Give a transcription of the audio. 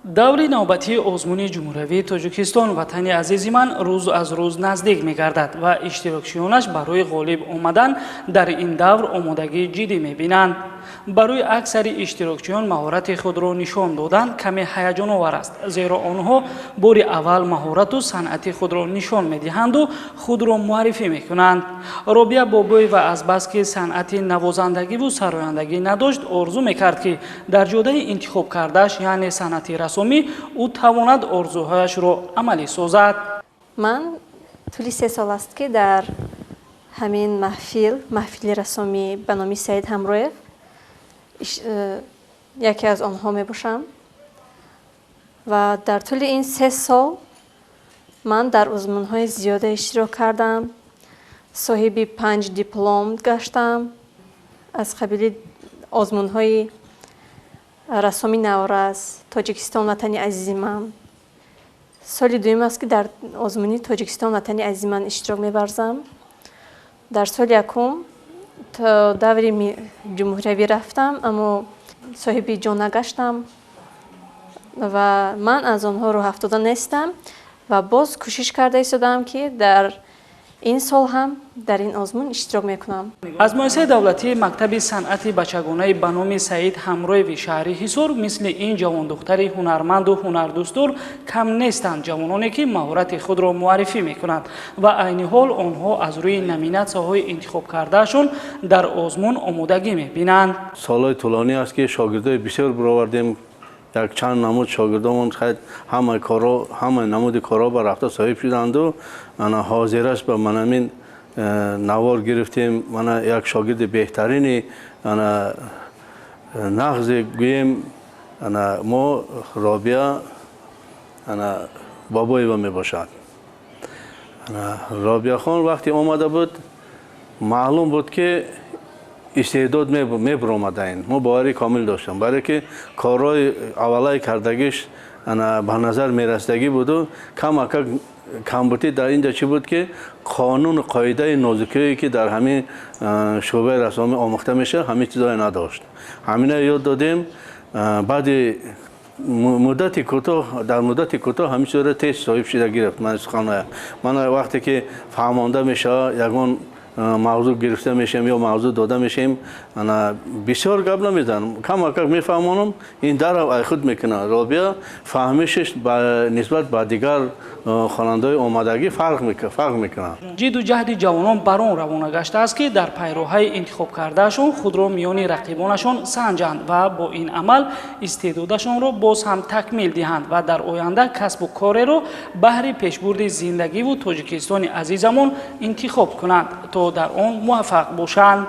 Даври навбатии озмуни ҷумҳуриявии Тоҷикистон «Ватани азизи ман» рӯз аз рӯз наздик мегардад ва иштирокчиёнаш барои ғолиб омадан дар ин давр омодагии ҷиддӣ мебинанд. Барои аксари иштирокчиён маҳорати худро нишон додан каме ҳаяҷоновар аст, зеро онҳо бори аввал маҳорату санъати худро нишон медиҳанду худро муаррифӣ мекунанд. Робия Бобоева азбаски санъати навозандагиву сарояндагӣ надошт, орзу мекард, ки дар ҷодаи интихобкардааш, яъне санъати рассомӣ, ӯ тавонад орзуҳояшро амалӣ созад. Ман тӯли 3 сол аст, ки дар ҳамин маҳфил, маҳфили рассомӣ ба номи Саид Ҳамроев, яке аз онҳо мебошам ва дар тӯли ин 3 сол ман дар озмунҳои зиёда иштирок кардам, соҳиби панҷ диплом гаштам аз қабили озмунҳои рассоми наврас, «Тоҷикистон ватани азизи ман». Соли дуюм аст, ки дар озмуни «Тоҷикистон ватани азизи ман» иштирок меварзам. Дар соли якум то даври ҷумҳуриявӣ рафтам, аммо соҳиби ҷо нагаштам ва ман аз онҳо рӯҳафтода нестам ва боз кӯшиш карда истодаам, ки дар ин сол ҳам дар ин озмун иштирок мекунам. Аз муассисаи давлатии мактаби санъати бачагонаи ба номи Саид Ҳамроеви шаҳри Ҳисор мисли ин ҷавондухтари ҳунарманду ҳунардӯстдор кам нестанд ҷавононе, ки маҳорати худро муаррифӣ мекунанд ва айни ҳол онҳо аз рӯи номинатсияҳои интихобкардаашон дар озмун омодагӣ мебинанд. Солҳои тӯлонӣ аст, ки шогирдои бисёр баровардем. Як чанд намуд шогирдомон ҳамаи корҳо, ҳамаи намуди корҳо ба рафта соҳиб шуданду ана ҳозираш ба манамин навор гирифтем. Мана як шогирди беҳтарини ана нағзи гӯем, ана мо Робия ана Бобоева мебошад. Робияхон вақте омада буд, маълум буд, ки истеъдод мебуромадаин. Мо боварии комил доштам, барое ки корҳои аввалаи кардагиш ба назар мерасидагӣ буду камакак камбутӣ дар инҷа чӣ буд, ки қонуну қоидаи нозукиҳое, ки дар ҳамин шӯъбаи рассомӣ омӯхта мешавад, ҳамин чизҳое надошт. Ҳамина ёд додем. Баъди муддати кӯтоҳ, дар муддати кӯтоҳ ҳамин чизҳоро тез соҳиб шида гирифт. Ман суханҳоя ман вақте ки фаҳмонда мешавад, ягон мавзӯъ гирифта мешавем ё мавзӯъ дода мешавем, бисёр гап намезанам, камакак мефаҳмонам, ин дарав ай худ мекунад. Робия фаҳмишаш нисбат ба дигар хонандаҳои омадагӣ фарқ мекунад. Ҷидду ҷаҳди ҷавонон бар он равона гаштааст, ки дар пайроҳаи интихобкардаашон худро миёни рақибонашон санҷанд ва бо ин амал истеъдодашонро боз ҳам такмил диҳанд ва дар оянда касбу кореро баҳри пешбурди зиндагиву Тоҷикистони азизамон интихоб кунанд, то дар он муваффақ бошанд.